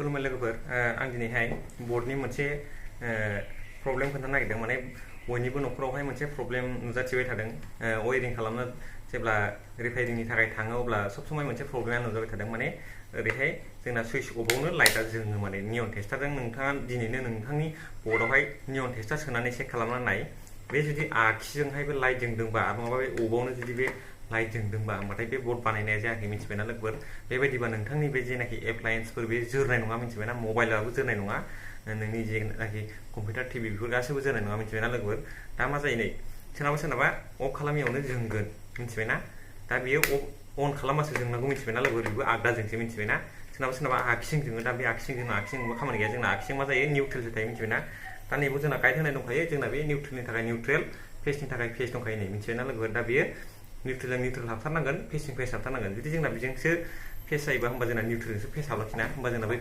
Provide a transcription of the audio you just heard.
खुलुमबाय लोगोफोर आं दिनैहाय बर्डनि मोनसे प्रब्लेम खोन्थानो नागिरदों माने बयनिबो न'खरावहाय मोनसे प्रब्लेम नुजाथिबाय थादों वायरिं खालामनो जेब्ला रिपेयारिंनि थाखाय थाङो अब्ला सब समय मोनसे प्रब्लेमा नुजाबाय थादों माने ओरैहाय जोंना सुइच अफआवनो लाइटआ जोङो माने नियन टेस्टारजों नोंथाङा दिनैनो नोंथांनि बर्डआवहाय नियन टेस्टार सोनानै चेक खालामनानै नाय बे जुदि आगसिजोंहायबो लाइट जोंदोंबा नङाबा बे अफआवनो जुदि बे लाइट जोंदोंबा होमबाथाय बे बर्ड बानायनाया जायाखै मिथिबायना लोगोफोर बेबायदिबा नोंथांनि बे जेनाखि एप्लायेन्सफोर बे जोरनाय नङा मिथिबायना मबाइलाबो जोरनाय नङा नोंनि जेनाखि कम्पिउटार टिभि बेफोर गासैबो जोरनाय नङा मिथिबायना लोगोफोर दा मा जायो नै सोरनाबा अफ खालामियावनो जोंगोन मिथिबायना दा बेयो अन खालामबासो जोंनांगौ मिथिबायना लोगोफोर बेबो आगदाजोंसो मिथिबायना सोरनाबा आगसिजों जोङो दा बे आगसिजों आगसिजोंबो खामानि गैया जोंना आगसिजों मा जायो निउट्रेलसो थायो मिथिबायना दा नैबो जोंना गाइड होनाय दंखायो जोंना बे निउट्रेलनि थाखाय निउट्रेल फेसनि थाखाय फेस दंखायो नै मिथिबायना लोगोफोर दा बेयो निउट्रेलजों निउट्रेल हाबथारनांगोन फेसजों फेस हाबथारनांगोन जुदि जोंना बेजोंसो फेस जायोबा होमबा जोंना निउट्रेलजोंसो फेस हाबलाखिना होमबा जोंना बै